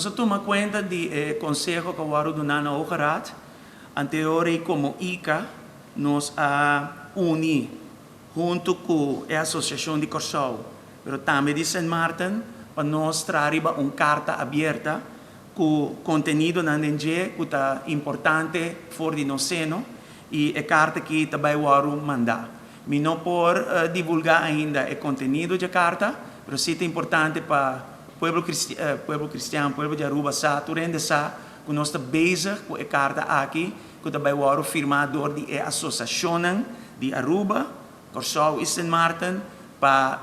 Nos a tuma kuenta di e konseho ku a wòrdu duná na Hoge Raad. Anterior ei komo ica nos a uni huntu ku e Asosiashon di Kòrsou, pero tambe di Sint Maarten pa nos traha riba un karta abierta ku kontenidonan den dje ku ta importante for di nos seno i e karta aki ta bai wòrdu mandá. Mi no por divulgá ainda e kontenido dje karta, pero sí ta importante pa pueblo pueblo kristian, pueblo di Aruba sa, tur hende sa ku nos ta bezig ku e karta aki ku ta bai wòrdu firmá dor di e asosiashonnan di Aruba, Kòrsou i Sint Maarten pa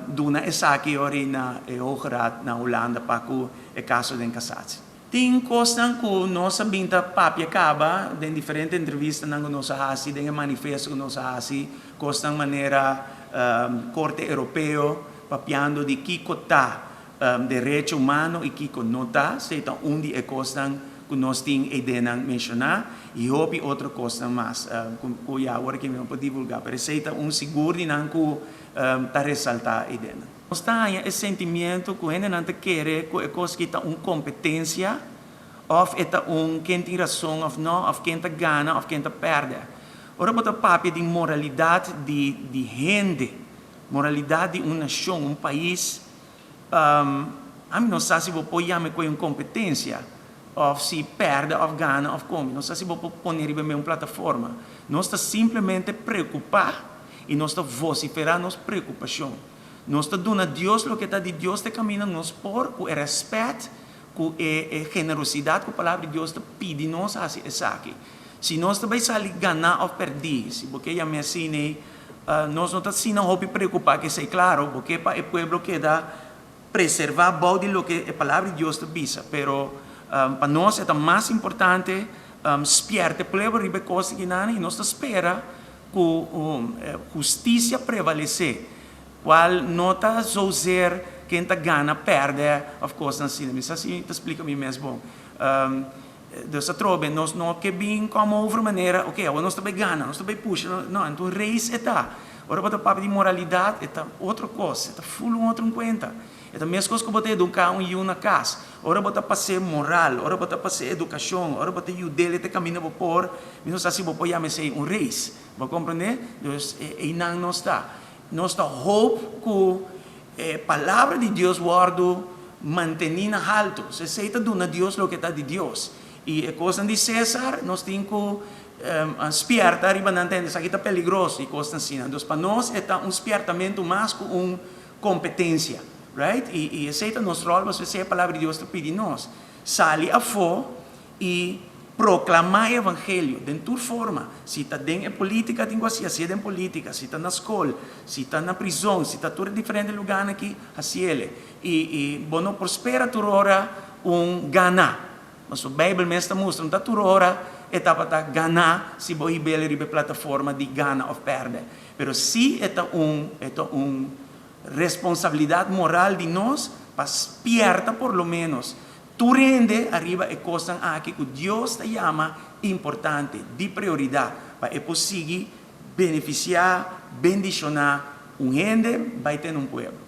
duna esaki ori na e Hoge Raad na Hulanda pa ku e kaso den Cassatie. Tin kosnan ku nos a bin ta papia kaba den diferente entrevistanan ku nos a hasi, den e manifesto ku nos a hasi, kosnan manera Korte Europeo papiando di kiko ta derecho humano i kiko no ta, esei ta un di e kosnan ku nos tin e ideanan menshoná i hopi otro kosnan mas ku ya awor aki mi no por divulgá, pero esei ta un sigur di nan ku ta resaltá e ideanan. Nos ta haña e sentimiento ku hendenan ta kere ku e kos aki ta un kompetensia òf e ta un ken tin rason òf no, òf ken ta gana òf ken ta pèrdè. Ora bo ta papia di moralidat di di hende, moralidat di un nashon, un pais, ami no sa si bo por yama e koe un kompetensia òf si pèrdè òf gana òf kon. Mi no sa si bo por pone riba e un plataforma. Nos ta simplemente preokupá i nos ta vosiferá nos preokupashon. Nos ta duna Dios loke ta di Dios te kaminda nos por ku e rèspèt, ku e e generosidat ku Palabra di Dios ta pidi nos hasi esaki. Si nos ta bai sali ganá òf pèrdí, si bo ke yam'é asina ei, nos no ta asina hopi preokupá ku esei. Klaro, bo ke pa e pueblo keda preservá bou di loke e Palabra di Dios ta bisa, pero pa nos e ta mas importante spièrta e pueblo riba e kos akinan i nos ta spera ku hustisia prevalesé, kual no ta zozeer ken ta gana, pèrdè òf kosnan asina. Mi sa si mi ta splika mi mes bon. Dus atrobe nos no ke bin kòm over manera, oke, awor nos ta bai gana, nos ta bai pusha, no, anto un race e ta. Ora bo ta papia di moralidat e ta otro kos, e ta ful un otro kuenta. E ta meskos ku bo ta eduká un yu na kas. Ora bo ta pas'é moral, ora bo ta pas'é edukashon, ora bo ta yud'é te kaminda bo por, mi no sa si bo por yama esei un race. Bo a komprendé? Dus einan nos ta. Nos ta hoop ku e palabra di Dios wòrdu mantení na haltu. So esei ta duna Dios loke ta di Dios. I e kosnan di Cesar nos tin ku spièrta riba nan tende esaki ta peligroso i kosnan asina. Dus pa nos e ta un spièrtamentu mas ku un kompetensia, right? I i esei ta nos ròl pasobra esei e palabra di Dios ta pidi nos. Sali afó i proklamá e evangelio den tur forma. Si ta den e polítika tin ku hasi, hasié den polítika. Si ta na skol, si ta na prizon, si ta tur e diferente lugánan aki, hasiele. I i bo no por spera tur ora un ganá. Pasobra Beibel mes ta mustra, no ta tur ora e tabata ganá si bo hib'el riba e plataforma di gana òf pèrdè. Pero sí e ta un e ta un responsabilidat moral di nos pa spièrta por lo ménos tur hende ariba e kosnan aki ku Dios ta yama importante, di prioridat, pa e por sigui benefisiá, bendishoná un hende bai tene un pueblo.